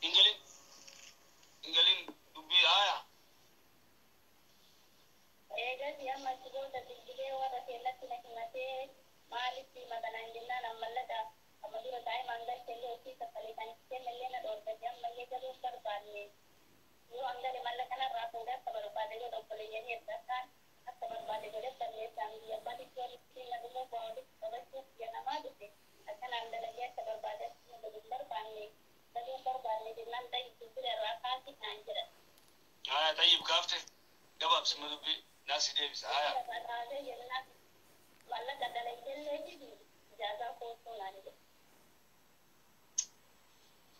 Ingalin ingalin dubbii haya. Haya, tayyib kaafte gabaabsima dubbii naasi deebisa haya.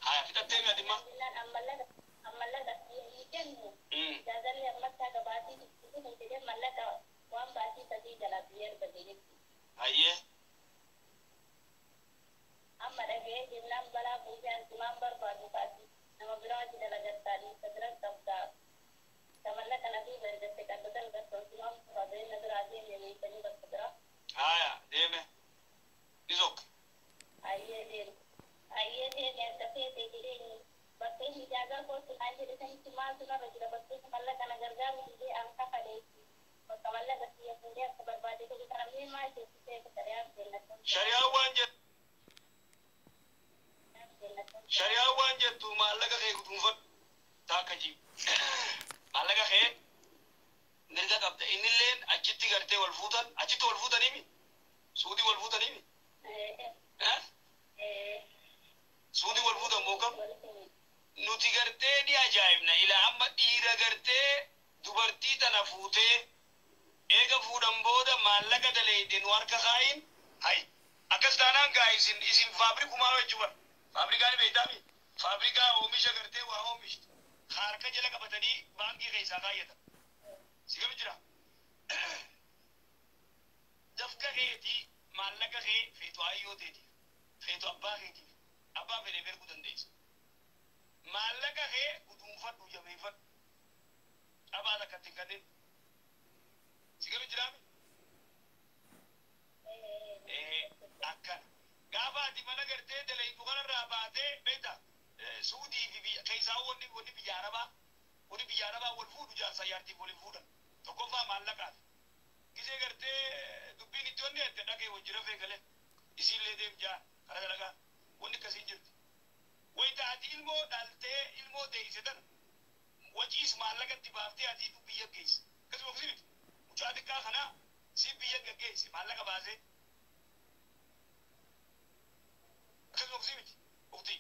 Haya, fixattee mi adimma? Hayyee. Amma dhaga'ee jennaan balaa buusee antumaan barbaadu kaati nama biraa hojii dalagattaa dhiisa bira qabdaa mallaqa kana duuba ergatte qabda dalgattu antumaan barbaadu inni biraa deeme meesanii bakka biraa. Haya, deeme ni sokke. Hayyee deeme, hayyee deeme, akka feete jedheenyi bakka inni ijaazaa kootu naan jedhe sanitti maaltu narra jira? Bakka inni mallaqa na gargaaru didee an kafaleeti bakka mallaqa kiyya fuudhee akka barbaade godhu kana mee maal jetti seeta shari'aan kennatu? Shari'aan waan jettu, shari'aan waan jettu, maallaqa kee guduunfadhu taakka jiib maallaqa kee mirga qabda. Innilleen achitti gartee wal fuutan, achitti wal fuutaniimi, suudii wal fuutaniimi, suudii wal fuutan moo kam? Nuti gartee ni ajaa'ibna ila amma dhiira gartee dubartii tana fuutee eega fuudhan booda maallaqa daleeyde nu harka kaayin. Hay, akkas taanaan gaa isin faabrikumaa jechuudha. Faabrikaa ni beektaami, faabrikaa oomisha gartee waa oomishtu harka jala qabatanii baankii keessaa kaayyatan. Si gami jira dafka keetii, maallaqa kee feetu ayyoo teetiif, feetu abbaa keetiif, abbaa fedheef erguu dandeessa. Maallaqa kee guduunfadhu, jabeeffadhu, qabaa takkatti hin kennin. Si gami jiraami? Akkana gaafa ati mana gartee dalaytu kanarraa baatee beekta suudii fi biyya keessaa wanni biyya arabaa, wanni biyya arabaa wal fuudhu jaarsa jaartiif waliin fuudhan tokkoffaa maallaqaaf. Gisee gartee dubbiin itti wanni jette dhagee wajji rafee galee isiillee deem jaa kara dalagaa wanni akkasiin jirti. Wayita ati ilmoo dhaltee ilmoo deeyse tana waciis maallaqatti baaftee atiitu biyya geesse. Akkasuma ofii miti mucaa xiqqaa kanaa si biyya gaggeesse maallaqa baasee, akkasuma ofii miti uktii.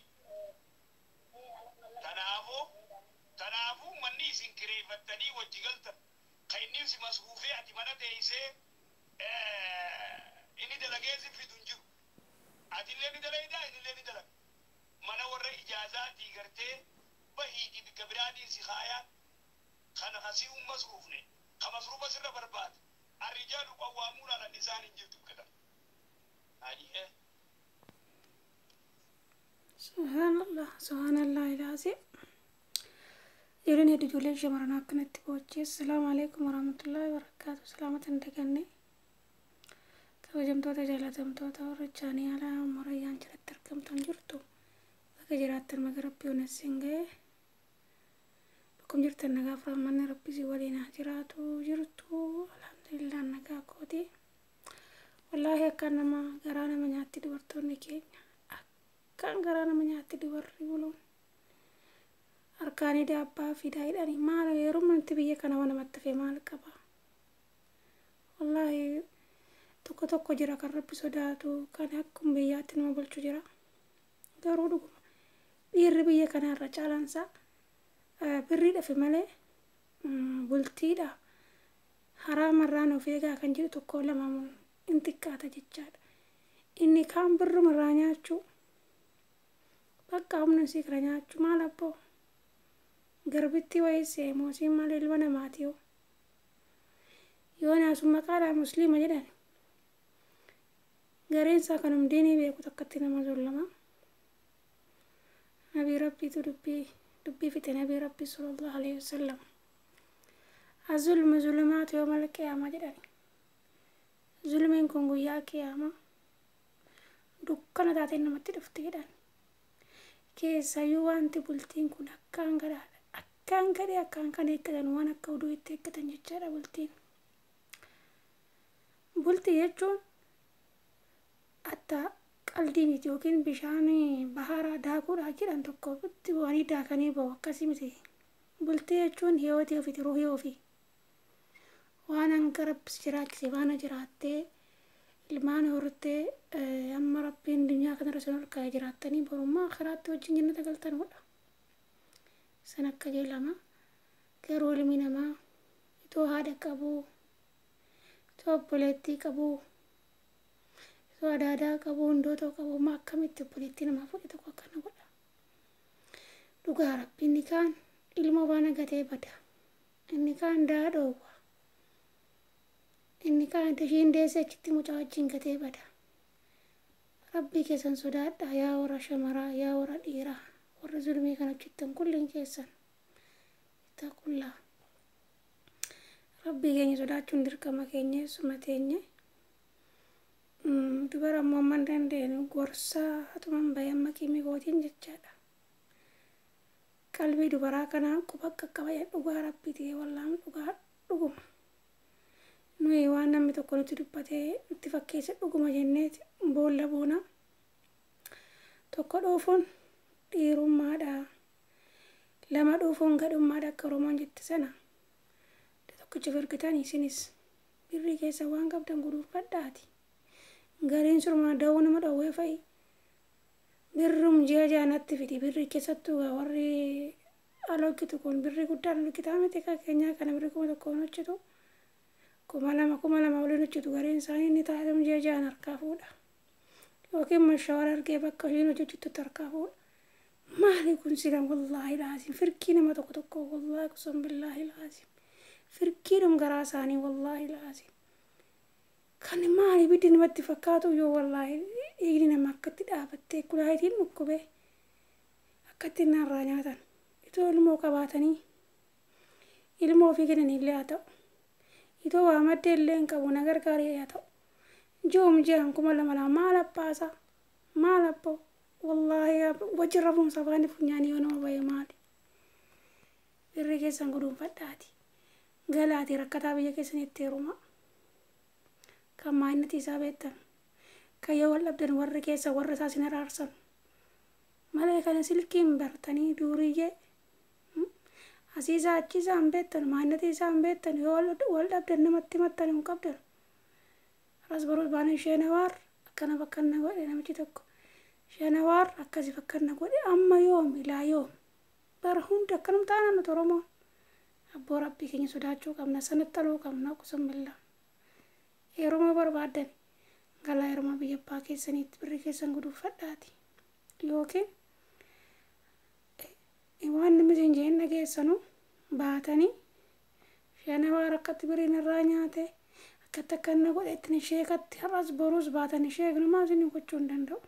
Tanaafuu manni isin kireeffattanii wajji galtan kan inni si masruufee ati mana teessee inni dalagee si fidu hin jiru. Atillee ni dalaydaa, innillee ni dalaga. Mana warra ijaazaatii gartee bahiitii bikka biraatiin si kaayaa kana kasii un masruufne ka masruufa sirra barbaade. Arrijaalu qawwaamuun ala isaan hin jirtu bikka tana. Ayyee. Subhaanallah, subhaanallah ilaasi. Ijoolleen hedduu, ijoolleen shamarran akkanatti boochee. Assalaamu alaikum warahmatullahi wabarakaatu. Salaamata hin daganne. Kabajamtoota jaalatamtoota warra chaanii alaa morayyaan jalatti argamtan jirtu. Bakka jiraattan maga rabbii onessin ga'e. Bakkum jirtan nagaa firamanni rabbi si waliin haa jiraatu jirtu. Alhamdulillah, nagaa kooti. Wallaahi akka nama garaa nama nyaatti dubartoonni keenya. Akkaan garaa nama nyaatti dubarri buluun. Harkaanii daabbaa fidaa hidhanii maal yeroo nuti biyya kana waan namatti hafe maal qaba? Wallaahi tokko tokko jira kan rabbi sodaatu, kan akkuma biyyaatti nama bulchu jira. Garuu dhuguma dhiirri biyya kanarra caalaansaa birrii dhafe malee bultiidha. Haraamarraan of eegaa kan jedhu tokko lama hin xiqqaata jechaadha. Inni kaan birrumarraa nyaachuu bakka humna isii kana nyaachuu maal abboo garbitti wayii seemoosiin maal ilma namaati yoo yoo naasum maqaadhaa musliima jedhan gareen isaa kanum diinii beeku takkatti nama zollama. Nabii rabbiitu dubbii dubbii fixe, nabii rabbii sallallahu alaihi wasallam. Azulmu zulumaatu yawmal qiyaama jedhani. Zulmiin kun guyyaa qiyaamaa dukkana taateen namatti dhufti jedhan. Keessayyuu wanti bultiin kun akkaan gadhaadha. Akkaan gadhee akkaan kan eeggatan waan akka oduu itti eeggatan jechaadha bultiin. Bultii jechuun atta qaldii miti yookiin bishaan baharaa daakuudha jedhan tokko itti bu'anii daakanii bahu akkasii miti. Bultii jechuun hiyootii ofiiti, ruhii ofii. Waan hanga rabbis jiraachise faana jiraattee ilmaan hortee amma rabbiin duniyaa kanarra sin ol kaa'ee jiraattanii borummaa akiraatti wajjin jannata galtanudha. San akka jedhama. Garuu ilmi namaa itoo haadha qabuu, itoo obboleettii qabuu, itoo adaadaa qabuu, hundoota qabuu ma akkamitti obboleettii namaa fuudhe tokko akkana godha. Dhugaa rabbi inni kaan ilmoo baana gatee bada. Inni kaan daa dhoowwa. Inni kaan ishiin deesse achitti mucaa wajjin gatee bada. Rabbii keessan sodaadhaa yaa warra shamaraa, yaa warra dhiiraa, warra zulmii kana hojjettan kulliin keessan. Ittaqullaa. Rabbii keenya sodaachuun dirqama keenya eessuma teenye. Dubara ammoo amma hin dandeenyu gorsaa hatuman bahee amma qimii kootiin jechaadha. Qalbii dubaraa kanaa quba qaqqaba dhugaa rabbii ta'e wallaan dhugaa dhuguma. Nuyi waan namni tokko nutti dubbatee nutti fakkeesse dhuguma jenneeti boolla boona. Tokko dhuufuun dhiirummaadha. Lama dhuufuun gadhummaadha akka Oromoon jette sana. Tokkicha firgitan isinis birrii keessa waan qabdan guduunfadhaati. Gariin surmaa da'uu nama dhowwee fa'i. Birrum ji'a jaanatti fidi birrii keessattuu warri ala hojjetu kun birrii guddaan hojjetaa miti kan keenyaa kana birrii 1000 hojjetu. 2000 2000 waliin hojjetu gariin isaanii inni taa'ee ji'a ja'an harkaa fuudha. Yookiin mashawara argee bakka ishiin hojjettutti harkaa fuudha. Maali kun sila wallaahi laazim firkii nama tokko tokko wallaahi kusan billaahi laazim. Firkiidhum garaa isaanii wallaahi laazim. Kan maali ibiddi namatti fakkaatu yoo wallaahi dhiigni nama akkatti dhaabattee kulaayitiin dhukkubee akkatti narraa nyaatan. Itoo ilmoo qabaatanii ilmoo ofii kennanillee haa ta'u. Itoo waa maddee illee hin qabu na gargaaree haa ta'u. Ji'um ji'an 2000 lama maal abbaasaa maal abboo wallaahi wajjin rafuun afaanii funyaanii yoo nama bahe maali. Birrii keessan guduunfadhaati. Galaati rakkataa biyya keessanitti heerumaa. Kan maayinnati isaa beektan. Kan yoo wal dhabdan warri keessa warra isaa sin araarsan. Malee kana silkiin bartanii duuriyyee. Asiisaa achiisaa hin beektan maayinnati isaa hin beektan yoo wal dhabdan namatti himattan hin qabdan. Ras baruu baana ishee nawaar akkana bakkanna godhe namichi tokko. Ishee nawaar akkasi bakkanna godhe amma yoom ilaa yoom. Bara hunda akkanum taana nuti Oromoon. Abboo rabbii keenya sodaachuu qabna sanatti aluu qabna qusan billaa. Heeruma barbaaddan galaa heeruma biyya abbaa keessaniitti birrii keessan guduunfadhaati. Yookiin waan namni isin jeen dhageessanu baatanii ishee nawaar akkatti birriin irraa nyaate akkatti akkanna godhe ittiin sheekatti har'as boruus baatanii sheeknumaa isin gochuu hin danda'u.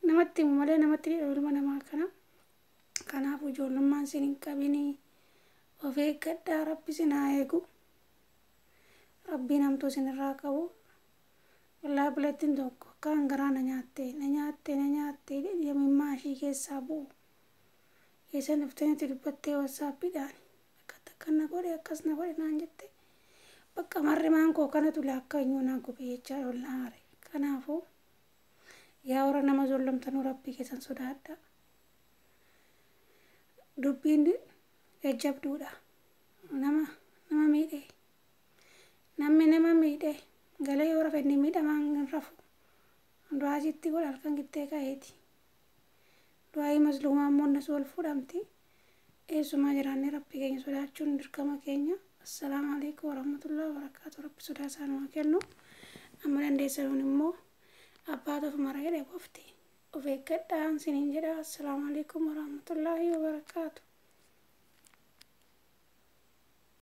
Namatti himu malee namatti dhiidha ilma namaa kana. Kanaaf ijoollummaan isin hin qabinii of eeggadhaa rabbi isin haa eegu. Rabbiin hamtuu isin irraa qabu. Wallaahi bulettiin tokko akkaan garaa na nyaatte na nyaatte na nyaatte yamimmaa ishii keessaa bu'u. Keessan dhuftee nuti dubbattee WhatsAppiidhaan akkatti akkan na godhe akkas na godhe naan jette. Bakka marrimaan koo kanatu laakka eenyuu naa gube jechaa ol na aare. Kanaafuu yaa warra nama zollamtanuu rabbii keessan sodaadhaa. Dubbiin jajjabduudha. Nama nama miidhee namni nama miidhee galee yoo rafe inni miidhamaan hin rafu. Du'aa sitti godha halkan qixxee ka'eeti. Du'aayii masluumaa immoo nasu wal fuudhamti. Eessumaa jiraannee rabbii keenya sodaachuun dirqama keenya. Assalaamu alaikum warahmatullahi wabarakatuh. Rabbi sodaa isaa nu haa kennu. Amma dandeessanuun immoo abbaatu of mara jedhe qofti. Of eeggadhaa isiniin jedha. Assalaamu alaikum warahmatullahi wabarakatuh.